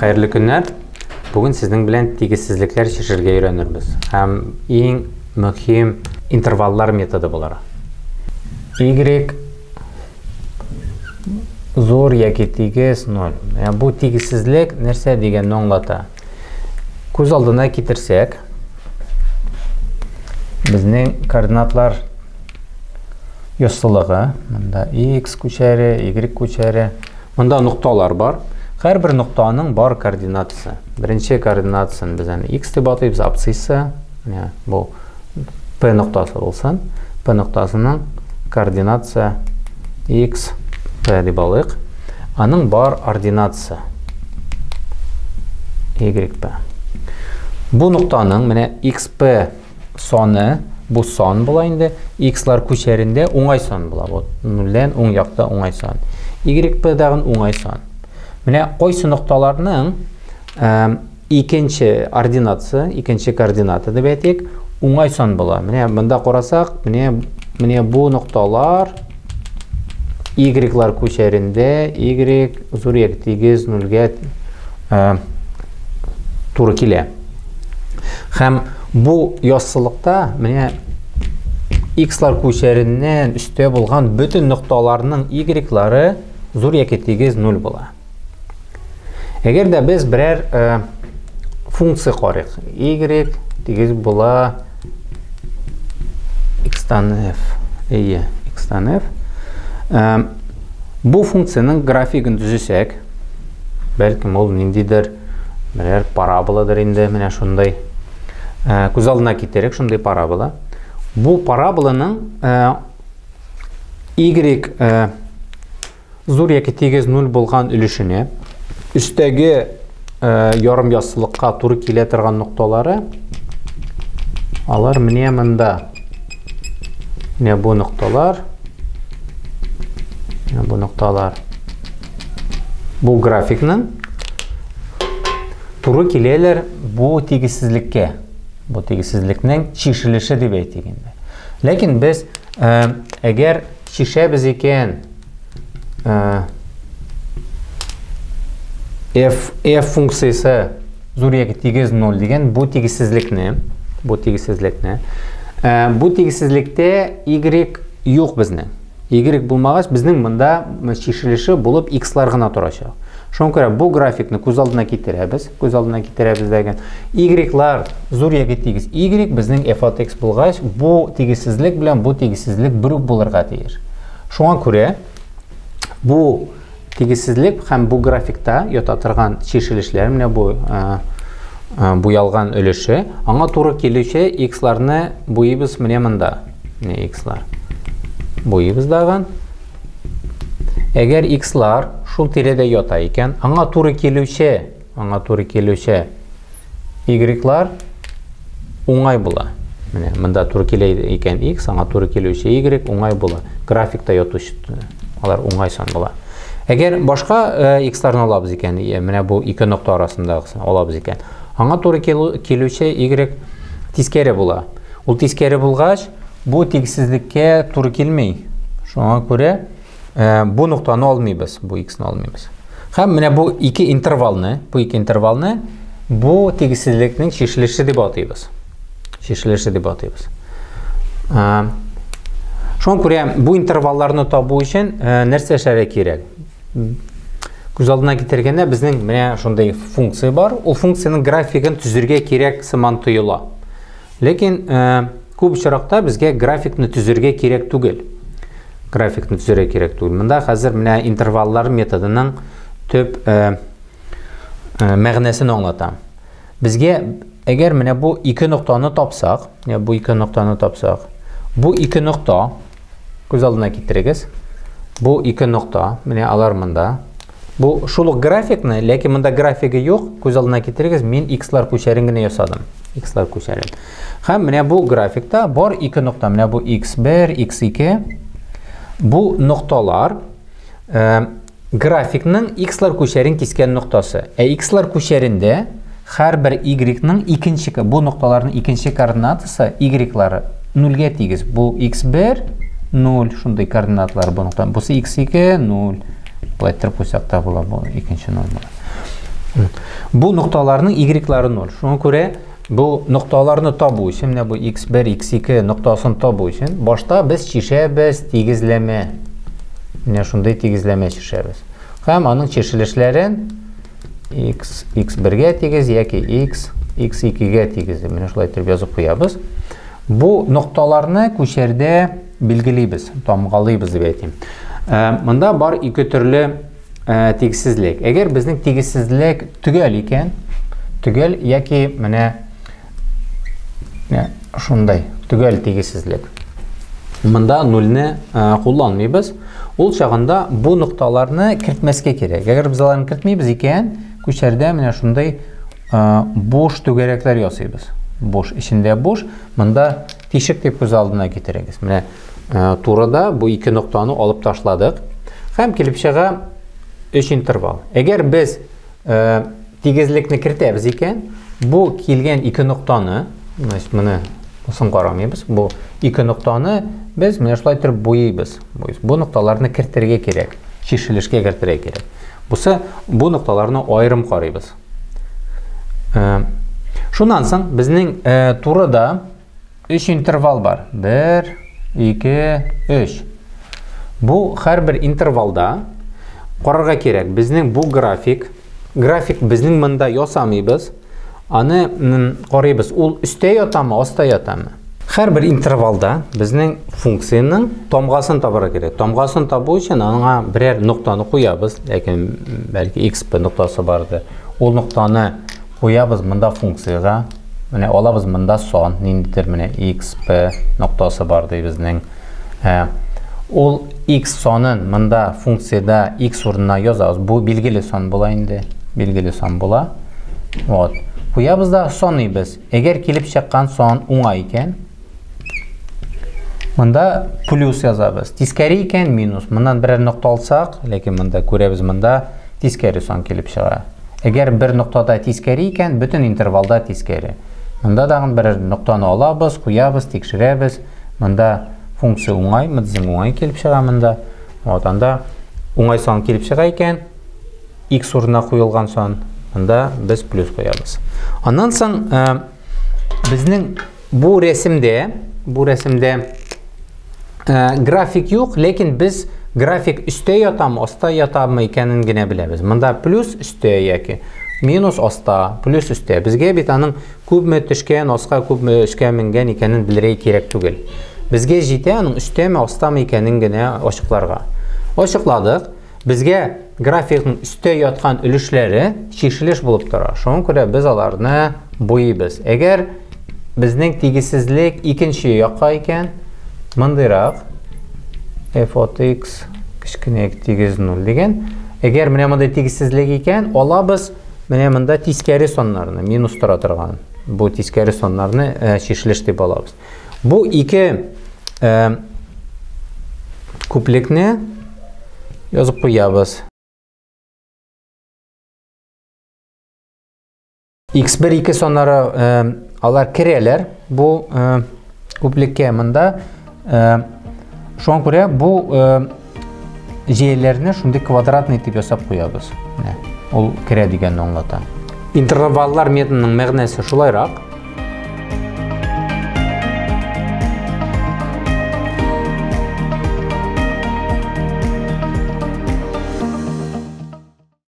Хәерле көннәр. Бүген сезнең белән тигезсезлекләр чишергә өйрәнербез. Һәм иң мөһим интерваллар методы булыр. Y зур яки тигез 0. Бу тигезсезлек нәрсә дигәнне аңлата. Күз алдына китерсәк, безнең координатлар яссылыгы, монда x күчәре, y күчәре, монда нокталар бар. Һәрбер ноктаның бар координатасы. Беренче координатасын без аны x дип атыйбыз, абсцисса. Менә бу P ноктасы булсын. P ноктасының координатасы x P дип алыйк. Аның бар ординатасы YP. Бу ноктаның менә XP саны, бу сан була инде, x-лар күчәрендә уңай сан була. Бу нульдән уң якта уңай сан. YP дагын уңай сан. Менә кайсы нокталарның икенче ординатасы, икенче координата дип әйтик, уңай сан була. Менә монда карасак, менә бу нокталар y-лар күчәрендә y зур яки тигез нульгә туры килә. Һәм бу яссылыкта менә x-лар күчәреннән өстә булган бөтен нокталарның y-лары зур яки тигез 0 була. Әгәр дә без берәр функция карыйк, y тигез була x-тан f, әйе, x-тан f. Бу функциянең графигын төзесәк, бәлкем ул ниндидер берәр параболадыр инде, менә шундый. Күз алдына китерик шундый парабола. Бу параболаның y зур яки тигез 0 булган өлешенә өстәге ярым яссылыкка туры килә торган нокталары алар менә монда. Менә бу нокталар. Менә бу нокталар. Бу графикның туры киләләр бу тигезсезлеккә. Бу тигезсезлекнең чишелеше дип әйтик инде. Ләкин без әгәр чишәбез икән, f функциясе зур яки тигез 0 дигән бу тигезсезлекне, бу тигезсезлекне, бу тигезсезлектә y юк безнең. Y булмагач, безнең монда чишелеше булып x-лар гына торачак. Шуңа күрә бу графикны күз алдына китерәбез, күз алдына китерәбез дигән. Y-лар зур яки тигез Y безнең f от x булгач, бу тигезсезлек белән бу тигезсезлек бер үк булырга тиеш. Шуңа күрә бу тигезсезлек һәм бу графикта ята торган чишелешләр, менә бу буялган өлеше, аңа туры килүче x-ларны буйыбыз менә монда. Менә x-лар. Буйыбыз дагын. Әгәр x-лар шул тирәдә ята икән, аңа туры килүче, аңа туры килүче y-лар уңай була. Менә монда туры килә икән x, аңа туры килүче y уңай була. Графикта ятучы алар уңай сан була. Әгәр башка x-ларны алабыз икән, менә бу ике нокта арасындагысын алабыз икән, аңа туры килүче y тискәре була. Ул тискәре булгач, бу тигезсезлеккә туры килми. Шуңа күрә бу ноктаны алмыйбыз, бу x-ны алмыйбыз. Һәм менә бу ике интервалны, бу ике интервалны бу тигезсезлекнең чишелеше дип атыйбыз. Чишелеше дип атыйбыз. Шуңа күрә бу интервалларны табу өчен нәрсә эшләргә кирәк? Күз алдына китергәндә безнең менә шундый функция бар. Ул функциянең графигын төзергә кирәк сыман тоела. Ләкин күп очракта безгә графикны төзергә кирәк түгел. Графикны төзергә кирәк түгел. Монда хәзер менә интерваллар методының төп мәгънәсен аңлатам. Безгә әгәр менә бу ике ноктаны тапсак, менә бу ике ноктаны тапсак, бу ике нокта күз алдына китерегез. Бу ике нокта, менә алар монда. Бу шул ук графикны, ләкин монда графигы юк, күз алдына китерегез, мин x-лар күчәрен генә ясадым. X-лар күчәрен. Һәм менә бу графикта бар ике нокта, менә бу x1, x2. Бу нокталар графикның x-лар күчәрен кискән ноктасы. Ә x-лар күчәрендә һәрбер y-ның икенче, бу нокталарның икенче координатасы y-лары нульгә тигез. Бу x1 0, шундый координатлар бу нокта. Бусы x2 0. Былай иттереп куйсак та була, бу икенче 0 була. Бу нокталарның y-лары 0. Шуңа күрә бу нокталарны табу өчен, менә бу x1, x2 ноктасын табу өчен, башта без чишәбез тигезләмә. Менә шундый тигезләмә чишәбез. Һәм аның чишелешләрен x, x1-гә тигез яки x, x2-гә тигез. Менә шулай итеп язып куябыз. Бу нокталарны күчәрдә билгелибез, тамгалыйбыз дип әйтим. Монда бар ике төрле тигезсезлек. Әгәр безнең тигезсезлек төгәл икән, төгәл яки менә шундай төгәл тигезсезлек. Монда нульне кулланмыйбыз. Ул чагында бу нокталарны кертмәскә кирәк. Әгәр без аларны кертмибез икән, күчәрдә менә шундай буш түгәрәкләр ясыйбыз. Буш, эчендә буш, монда тишек дип күз алдына китерегез. Менә турыда бу ике ноктаны алып ташладык. Һәм килеп чыга 3 интервал. Әгәр без тигезлекне кертәбез икән, бу килгән ике ноктаны, значит, моны соң карамыйбыз. Бу ике ноктаны без менә шулай итеп буйыйбыз. Бу нокталарны кертергә кирәк, чишелешкә кертергә кирәк. Бусы бу нокталарны аерым карыйбыз. Шуннан соң безнең турыда 3 интервал бар. 1, 2, 3. Бу һәрбер интервалда карарга кирәк. Безнең бу график, график безнең монда ясамыйбыз. Аны карыйбыз. Ул өстә ятамы, аста ятамы? Һәрбер интервалда безнең функциянең тамгасын табарга кирәк. Тамгасын табу өчен аңа берәр ноктаны куябыз. Ләкин бәлки x p ноктасы бардыр. Ул ноктаны куябыз монда функциягә. Менә алабыз монда сан, ниндидер менә x p ноктасы бар ди безнең. Ул x санын монда функциядә x урынына язабыз. Бу билгеле сан була инде. Билгеле сан була. Вот. Куябыз да саныйбыз. Әгәр килеп чыккан сан уңай икән, монда плюс язабыз. Тискәре икән минус. Моннан берәр нокта алсак, ләкин монда күрәбез, монда тискәре сан килеп чыга. Әгәр бер ноктада тискәре икән, бөтен интервалда тискәре. Монда тагын бер ноктаны алабыз, куябыз, тикшерәбез. Монда функция уңай, безнең уңай килеп чыга монда. Вот, анда уңай сан килеп чыга икән, x урынына куелган сан, монда без плюс куябыз. Аннан соң безнең бу рәсемдә график юк, ләкин без график өстә ятамы, аста ятамы икәнен генә беләбез. Монда плюс өстә яки минус аста, плюс өстә. Безгә бит аның күпме төшкән, аска күпме өскә менгән икәнен белергә кирәк түгел. Безгә җитә аның өстәме, астамы икәнен генә ачыкларга. Ачыкладык. Безгә графикның өстә яткан өлешләре чишелеш булып тора. Шуңа күрә без аларны буйыйбыз. Әгәр безнең тигезсезлек икенче якка икән, мондыйрак f от x кечкенә тигез 0 дигән. Әгәр менә мондай тигезсезлек икән, алабыз менә монда тискәре саннарны, минус тора торган. Бу тискәре саннарны чишелеш дип алабыз. Бу ике күплекне язып куябыз. X1, 2 саннары алар керәләр бу күплеккә монда. Шуңа күрә бу җәяләрне шундый квадратный дип ясап куябыз. Менә ул керә дигәнне аңлата. Интерваллар методының мәгънәсе шулайрак.